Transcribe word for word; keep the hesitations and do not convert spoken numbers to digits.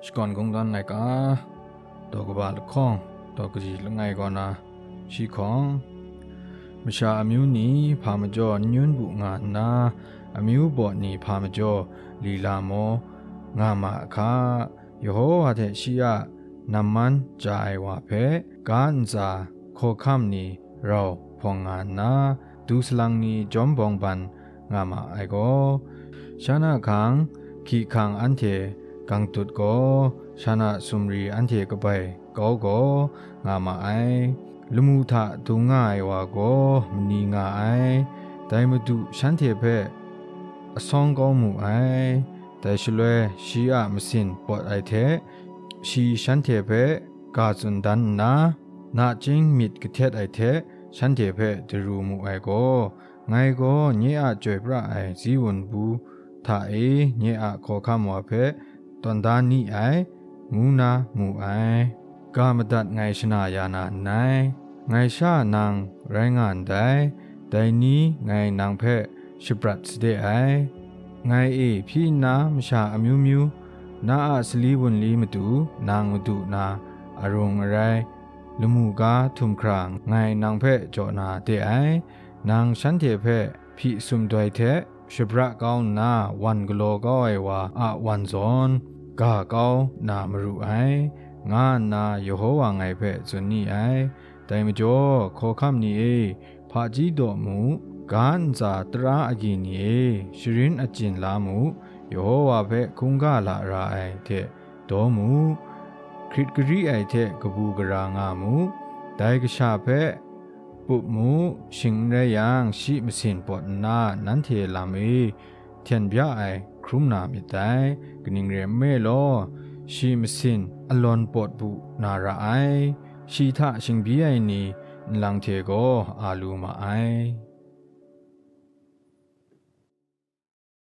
Shakawn Kungdawn laika, daw kaba lahkawng, daw kaji langai kaw na, shi hkawng, masha amyu ni hpa majaw n yun bu nga nna, amyu baw ni hpa majaw lila maw nga ma a hka. Yehowa hte shi a namman ja ai wa hpe, ga ntsa hkawhkam ni rau hpawng nga nna, du salang ni jawm bawng ban nga ma ai gaw, shan a hkang hki hkang anhte gang tut gaw, shan a sumri anhte kabai kau gaw nga ma ai. Lamu hta dung nga ai wa gaw mani nga ai. Dai Madu shanhte hpe asawng kau mu ai. Dai shaloi shi a masin pawt ai hte, shi shanhte hpe ga tsun dan nna, nachying myit kahtet ai hte shanhte hpe daru mu ai gaw, ngai gaw nye a chyoi pra ai Ziwun bu hta e nye a hkawhkam wa hpe tawn da ni ai, ngu na mu ai. Ga madat ngai shana ya na nngai. Ngai sha nang rai nga ndai, dai ni ngai nang hpe shaprat sade ai. Ngai e hpyi nna masha amyu myu, na a sali wunli matu nang madu na arung arai, lamu ga htum hkra ngai nang hpe jaw na de ai. Nang shanhte hpe hpyi sumdoi hte shabra kau nna wan galaw kau ai wa a wan zawn, ga kau na maru ai, nga nna Yehowa ngai hpe tsun ni ai. Dai majaw, hkawhkam ni e, hpaji daw mu, ga ntsa tara agyi ni e, sharin achyin la mu, Yehowa hpe hkungga la ra ai hte daw mu, hkrit gari ai hte kabu gara nga mu, dai kasha hpe pup mu, shing n rai yang, shi masin pawt nna nanhte lam e hten bya ai hkrum na myit dai. Kaning rai nme law, shi masin alawn pawt bu na ra ai, shi hta shingbyi ai ni nlang hte gaw a lu ma ai.